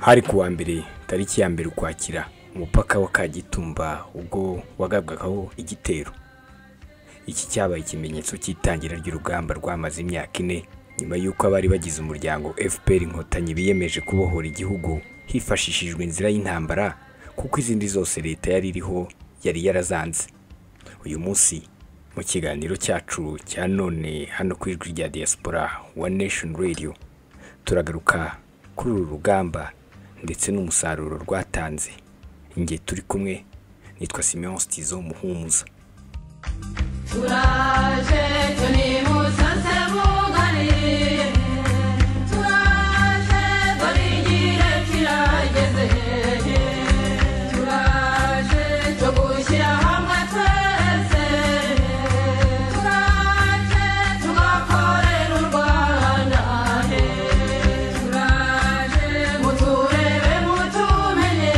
Hari kuwa mbere tariki ya 1 Ukwakira, umupaka wa Kagitumba ubwo wagabwagaho igitero. Iki cyabaye ikimenyetso cy'itangira ry'urugamba rwamaze imyaka 4 nyuma y'uko abari bagize umuryango FPR Inkotanyi biyemeje kubohora igihugu hifashishijwe inzira y'intambara, kuko izindi zose leta yari iriho yari yarazanze. Uyu munsi mu kiganiro cyacu cya none hano ku Ijwi rya Diaspora One Nation Radio, turagaruka kuri uru rugamba ndetse n'umusaruro rwatanze. Inge turi kumwe nitwa Simeon Stizo Muhumuza. Turaje tuni musanze mugani, turaje dorigire kirageze, turaje cyo gushyira hamwe twese, turaje tugakorera u Rwanda, turaje muturebe mutumenye,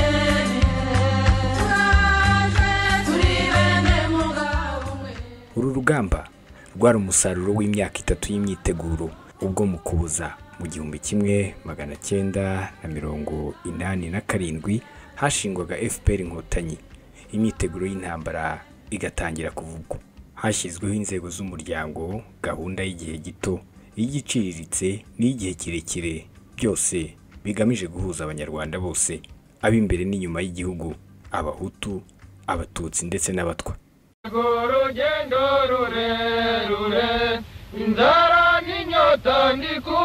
turaje turi bene mugabo umwe. Uru rugamba rwari umusaruro w'imyaka 3 y'imyiteguro, ubwo mu Kuboza mu 1987 hashingwaga FPR Inkotanyi, imyiteguro y'intambara igatangira kuvugwa. Hashyizweho inzego z'umuryango, gahunda y'igihe gito, iy'igiciriritse n'igihe kirekire, byose bigamije guhuza Abanyarwanda bose, ab'imbere n'inyuma y'igihugu, Abahutu, Abatutsi ndetse n'Abatwa. Urugendo rurerure, inzara n'inyota ndi ku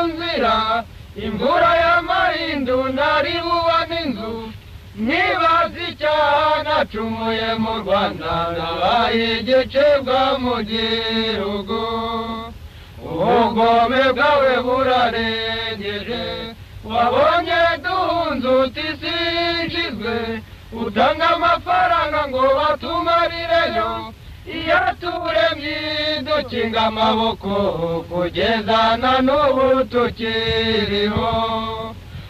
nzira, imvura y'amahindu nari bubone inzu, nkibaza icyaha nacumuye mu Rwanda, nabaye igicibwa mu gihugu. Ubugome bwawe burarengeje, wabonye duhunze uti sinshizwe, utanga amafaranga ngo batumarireyo, iyo turemye dukinga amaboko kugeza na n'ubu tukiriho.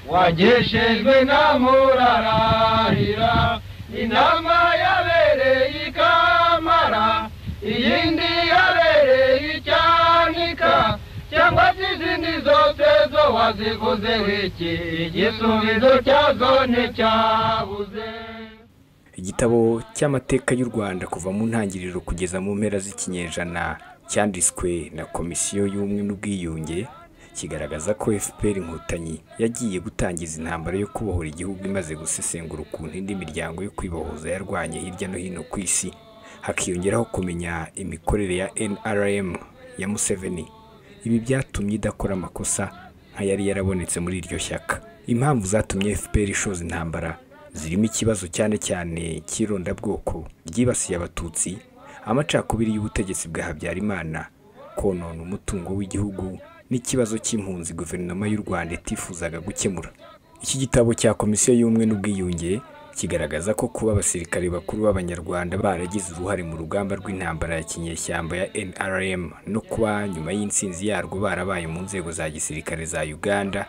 Wageshejwe na murarahira, inama yabereye ikamara, iyindi yabereye icyanika, cyangwa se izindi zose zo wazivuzeho iki, igisubizo cyazo nticyabuze. Igitabo cy'amateka y'u Rwanda kuva mu ntangiriro kugeza mu mpera z'ikinyejana cyanditswe na Komisiyo y'Ubumwe n'Ubwiyunge kigaragaza ko FPR Inkotanyi yagiye gutangiza intambara yo kubohora igihugu imaze gusesengura ukuntu indi miryango yo kwibohoza yarwanye hirya no hino ku isi, hakiyongeraho kumenya imikorere ya NRM ya Museveni. Ibi byatumye idakora amakosa nka yari yarabonetse muri iryo shyaka. Impamvu zatumye FPR ishoza intambara zirimo ikibazo cyane cyane cy'irondabwoko ryibasiye Abatutsi, amacakubiri y'ubutegetsi bwa Habyarimana, konona umutungo w'igihugu n'ikibazo cy'impunzi guverinoma y'u Rwanda itifuzaga gukemura. Iki gitabo cya Komisiyo y'Ubumwe n'Ubwiyunge kigaragaza ko kuba abasirikare bakuru b'Abanyarwanda baragize uruhare mu rugamba rw'intambara ya kinyeshyamba ya NRM no kuba nyuma y'intsinzi yarwo barabaye mu nzego za gisirikare za Uganda,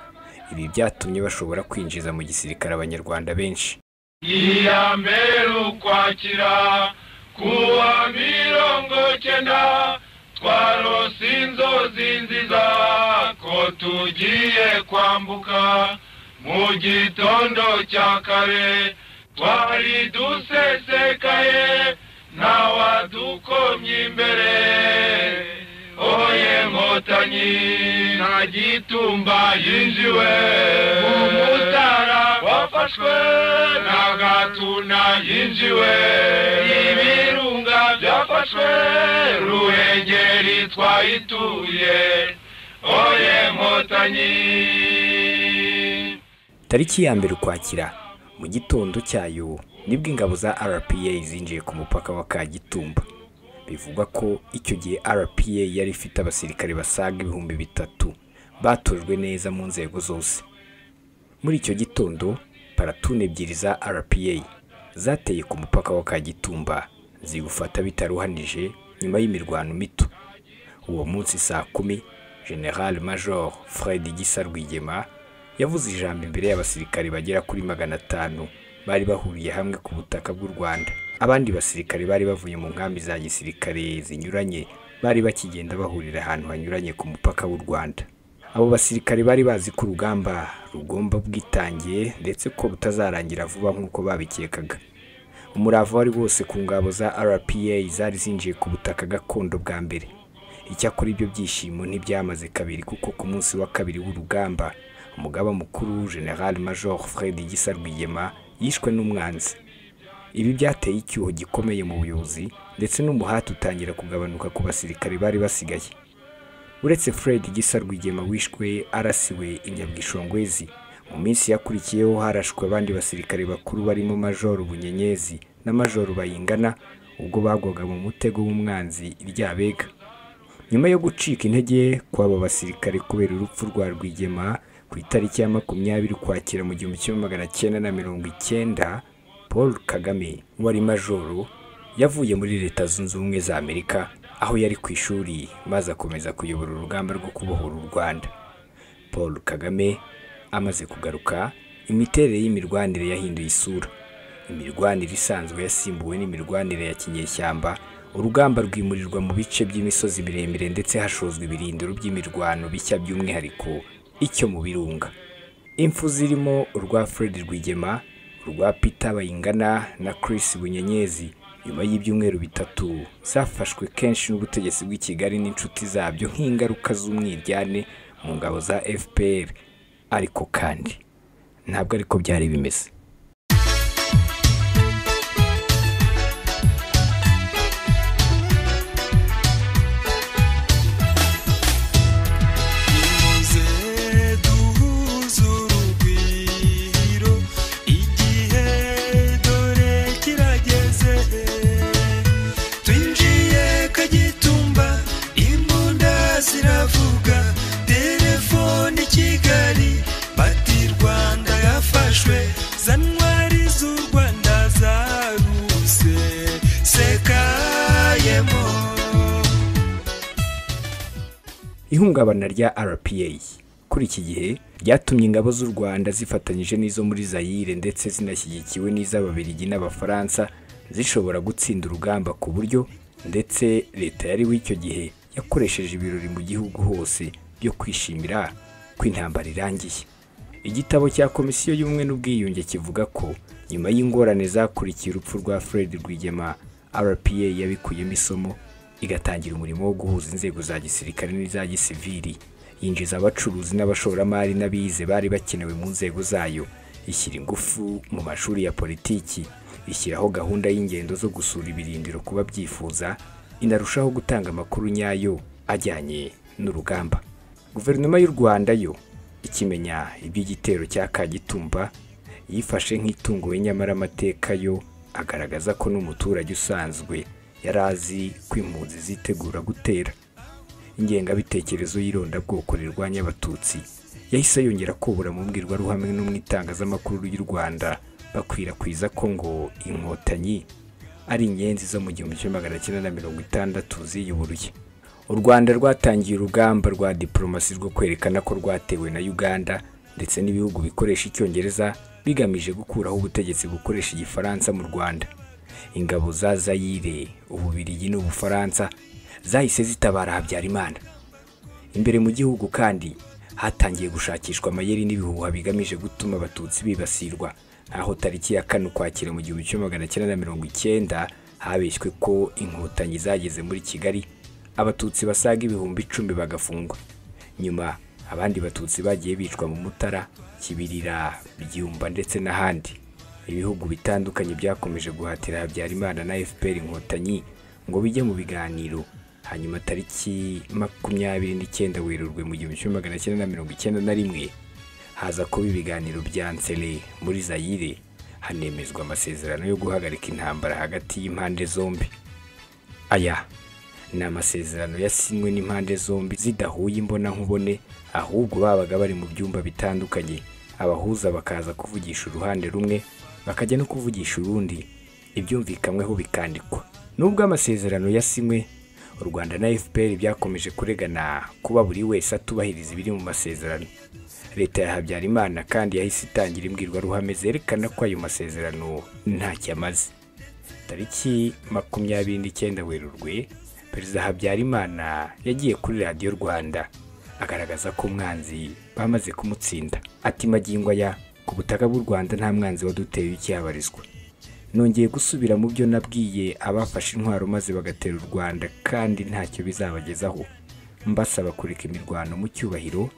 ibi byatumye bashobora kwinjiza mu gisirikare Abanyarwanda benshi. Iya mbere Ukwakira kuwa 90 twarose inzozi nziza ko tugiye kwambuka, mu gitondo cya kare twari dusesekaye, ntawadukomye imbere. Oye Nkotanyi, nta Gitumba yinjiwe, mu Mutara wafashwe, nta Gatuna yinjiwe, ibirunga byafashwe, Ruhengeri twayituye. Oye Nkotanyi. Tariki ya 1 Ukwakira mu gitondo cyayo nibwo ingabo za RPA zinjiye ku mupaka wa Kagitumba. Bivugwa ko icyo gihe RPA yari ifite abasirikare basaga 3000 batojwe neza mu nzego zose. Muri icyo gitondo paratune 2 za RPA zateye ku mupaka wa Kagitumba ziwufata bitaruhanije nyuma y'imirwano mito. Uwo munsi saa 10 General Major Fred Gisa Rwigema yavuze ijambo imbere y'abasirikare bagera kuri 500 bari bahuriye hamwe ku butaka bw'u Rwanda. Abandi basirikare bari bavuye mu nkambi za gisirikare zinyuranye bari bakigenda bahurira ahantu hanyuranye ku mupaka w'u Rwanda. Abo basirikare bari bazi ko urugamba rugomba bwitangiye ndetse ko butazarangira vuba nk'uko babikekaga. Umurava wari wose ku ngabo za RPA zari zinjiye ku butaka gakondo bwa mbere. Icyakora ibyo byishimo ntibyamaze kabiri, kuko ku munsi wa kabiri w'urugamba umugaba mukuru General Major Fred Gisa Rwigema yishwe n'umwanzi. Ibi byateye icyuho gikomeye mu buyobozi ndetse n'umuhati utangira kugabanuka ku basirikare bari basigaye. Uretse Fred Gisa Rwigema wishwe arasiwe i Nyabwishongwezi, mu minsi yakurikiyeho harashwe abandi basirikare bakuru barimo Major Bunyenyezi na Major Bayingana ubwo bagwaga mu mutego w'umwanzi Iryabega. Nyuma yo gucika intege kw'abo basirikare kubera urupfu rwa Rwigema ku itariki ya 20 Ukwakira mu 1990, Paul Kagame wari majoro yavuye muri Leta Zunze Ubumwe za Amerika aho yari ku ishuri, maze akomeza kuyobora urugamba rwo kubohora u Rwanda. Paul Kagame amaze kugaruka, imiterere y'imirwanire yahinduye isura. Imirwanire isanzwe yasimbuwe n'imirwanire ya kinyeshyamba. Urugamba rwimurirwa mu bice by'imisozi miremire ndetse hashozwa ibirindiro by'imirwano bishya, by'umwihariko icyo mu birunga. Impfu zirimo urwa Fred Rwigema, urwa Peter Bayingana na Chris Bunyenyezi nyuma y'ibyumweru 3 zafashwe kenshi n'ubutegetsi bw'i Kigali n'inshuti zabyo nk'ingaruka z'umwiryane mu ngabo za FPR. Ariko kandi ntabwo ariko byari bimeze. Ihungabana rya RPA kuri iki gihe ryatumye ingabo z'u Rwanda zifatanyije n'izo muri Zaire ndetse zinashyigikiwe n'iz'Ababiligi n'Abafaransa zishobora gutsinda urugamba ku buryo ndetse leta yari w'icyo gihe yakoresheje ibirori mu gihugu hose byo kwishimira ko intambara irangiye. Igitabo cya Komisiyo y'Ubumwe n'Ubwiyunge kivuga ko nyuma y'ingorane zakurikiye urupfu rwa Fred Rwigema, RPA yabikuyemo isomo igatangira umurimo wo guhuza inzego za gisirikare n'iza gisivili, yinjiza abacuruzi n'abashoramari n'abize bari bakenewe mu nzego zayo, ishyira ingufu mu mashuri ya politiki, ishyiraho gahunda y'ingendo zo gusura ibirindiro kuba byifuza, inarushaho gutanga amakuru nyayo ajyanye n'urugamba. Guverinoma y'u Rwanda yo ikimenya iby'igitero cya Kagitumba yifashe nk'itunguwe, nyamara amateka yo agaragaza ko n'umuturage usanzwe yari azi ko impunzi zitegura gutera. Ingengabitekerezo y'irondabwoko rirwanya Abatutsi yahise yongera kubura mu mbwirwaruhame no mu itangazamakuru ry'u Rwanda, bakwirakwiza ko ngo Inkotanyi ari inyenzi zo mu 1960 ziyuburuye. U Rwanda rwatangiye urugamba rwa diplomasi rwo kwerekana ko rwatewe na Uganda ndetse n'ibihugu bikoresha Icyongereza bigamije gukuraho ubutegetsi bukoresha Igifaransa mu Rwanda. Ingabo za Zaire, Ububiligi n'Ubufaransa zahise zitabara Habyarimana. Imbere mu gihugu kandi hatangiye gushakishwa amayeri n'ibihuha bigamije gutuma Abatutsi bibasirwa, aho tariki ya 4 Ukwakira mu 1990 habeshywe ko Inkotanyi zageze muri Kigali, Abatutsi basaga 10,000 bagafungwa. Nyuma abandi Batutsi bagiye bicwa mu Mutara, Kibirira, Byumba ndetse n'ahandi. Ibihugu bitandukanye byakomeje guhatira Habyarimana na FPR Inkotanyi ngo bijye mu biganiro. Hanyuma tariki 29 Werurwe mu 1991 haza kuba ibiganiro bya Nsele muri Zaire, hanemezwa amasezerano yo guhagarika intambara hagati y'impande zombi. Aya ni amasezerano yasinywe n'impande zombi zidahuye imbona nkubone, ahubwo babaga bari mu byumba bitandukanye, abahuza bakaza kuvugisha uruhande rumwe bakajya no kuvugisha urundi, ibyumvikamweho bikandikwa. Nubwo amasezerano yasinywe, u Rwanda na FPR byakomeje kuregana kuba buri wese atubahiriza ibiri mu masezerano. Leta ya Habyarimana kandi yahise itangira imbwirwaruhame zerekana ko ayo masezerano ntacyo amaze. Tariki 29 Werurwe, Perezida Habyarimana yagiye kuri Radiyo Rwanda agaragaza ko umwanzi bamaze kumutsinda. Ati magingo aya ku butaka bw'u Rwanda nta mwanzi waduteye ikihabarizwa. Nongeye gusubira mu byo nabwiye abafashe intwaro maze bagatera u Rwanda kandi ntacyo bizabagezaho, mbasaba kureka imirwano mu cyubahiro,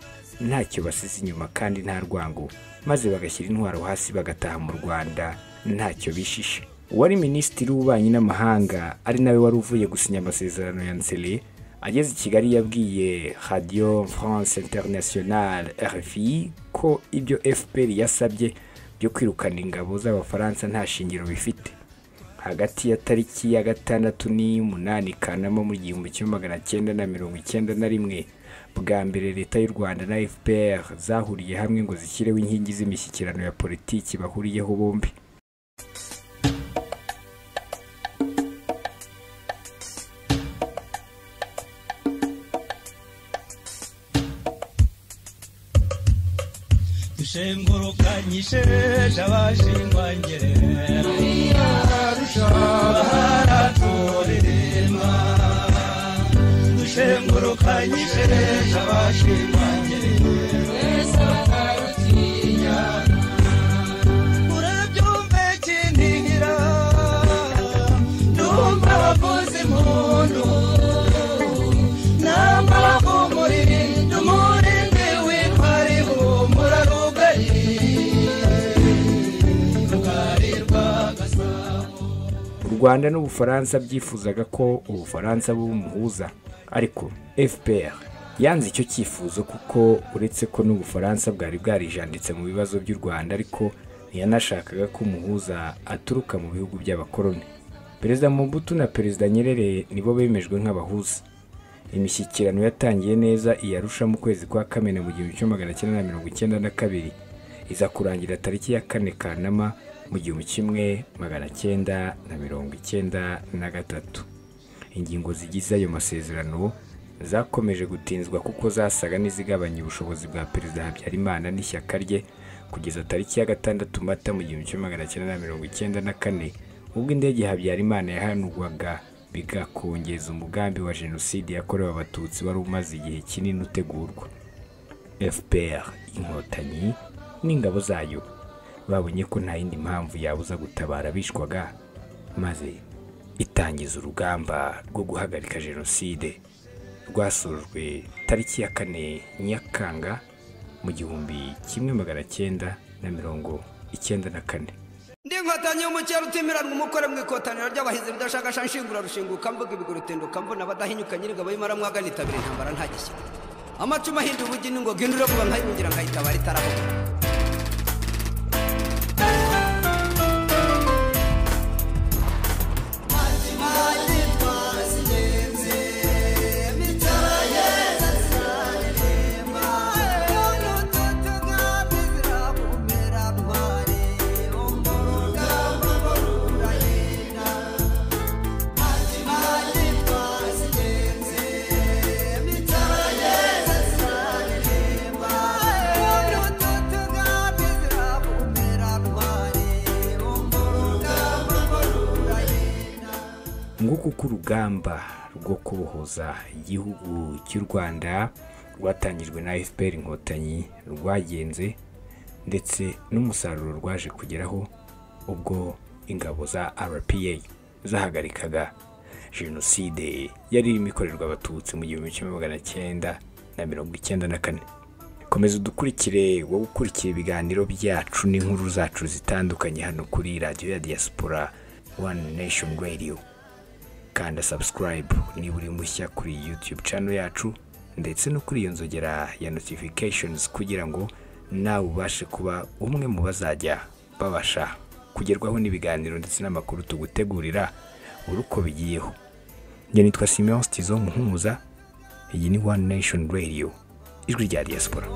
ntacyo basize inyuma kandi nta rwango, maze bagashyira intwaro hasi bagataha mu Rwanda ntacyo bishishe. Uwari minisitiri w'ububanyi n'amahanga ari nawe wari uvuye gusinya amasezerano ya Nsele, ageze i Kigali yabwiye Radio France Internationale RFI ko ibyo FPR yasabye byo kwirukana ingabo z'Abafaransa nta shingiro bifite. Hagati ya tariki ya 6 n'8 Kanama mu 1991, bwa mbere leta y'u Rwanda na FPR zahuriye hamwe ngo zishyireho inkingi z'imishyikirano ya politiki bahuriyeho bombi. Dushengurukanyije abashingwangere baraturema, dushengurukanyije abashingwangere wese batarutinya, urabyumve kinihira ndumva bavuza impundu namba umurindi umurindi w'intwari humura rugari rugari rwa Gasabo. U Rwanda n'Ubufaransa byifuzaga ko Ubufaransa bumuhuza, ariko FPR yanze icyo cyifuzo kuko uretse ko n'Ubufaransa bwari bwarijanditse mu bibazo by'u Rwanda, ariko ntiyanashakaga ko umuhuza aturuka mu bihugu by'abakoloni. Perezida Mobutu na Perezida Nyerere nibo bemejwe nk'abahuza. Imishyikirano yatangiye neza i Arusha mu kwezi kwa Kamena mu 1992, iza kurangira tariki ya 4 Kanama mu 1993. Ingingo zigize ayo masezerano zakomeje gutinzwa kuko zasaga n'izigabanya ubushobozi bwa Perezida Habyarimana n'ishyaka rye kugeza tariki ya 6 Mata mu 1994, ubwo indege Habyarimana yahanurwaga bigakongeza umugambi wa jenoside yakorewe Abatutsi wari umaze igihe kinini utegurwa. FPR Inkotanyi n'ingabo zayo babonye ko nta yindi mpamvu yabuza gutabara bishwaga, maze itangiza urugamba rwo guhagarika jenoside rwasojwe tariki ya 4 Nyakanga mu 1994. Ndi inkotanyi y'umukera utimiranwa umukore mu ikotaniro ry'abahizi bidashagasha nshingura rushinguka mvuga ibiguru mbona abadahinyuka nyir'ingabo y'imara nitabira intambara nta gishyika, amacumu ahinda ubugi n'ingoga induru yo kuba nkayibungira nkayitabara itarahuka. Nguko uko urugamba rwo kubohoza igihugu cy'u Rwanda rwatangijwe na FPR Inkotanyi rwagenze, ndetse n'umusaruro rwaje kugeraho ubwo ingabo za RPA zahagarikaga jenoside yari irimo ikorerwa Abatutsi mu 1994. Komeza udukurikire wowe ukurikiye ibiganiro byacu n'inkuru zacu zitandukanye hano kuri Radio ya Diaspora One Nation Radio. Kanda subscribe niba uri mushya kuri YouTube channel yacu, ndetse no kuri iyo nzogera ya notifications kugira ngo nawe ubashe kuba umwe mu bazajya babasha kugerwaho n'ibiganiro ndetse n'amakuru tugutegurira uruko bigiyeho. Njye nitwa Simeon Stizo Muhumuza, iyi ni One Nation Radio, ijwi rya Diaspora.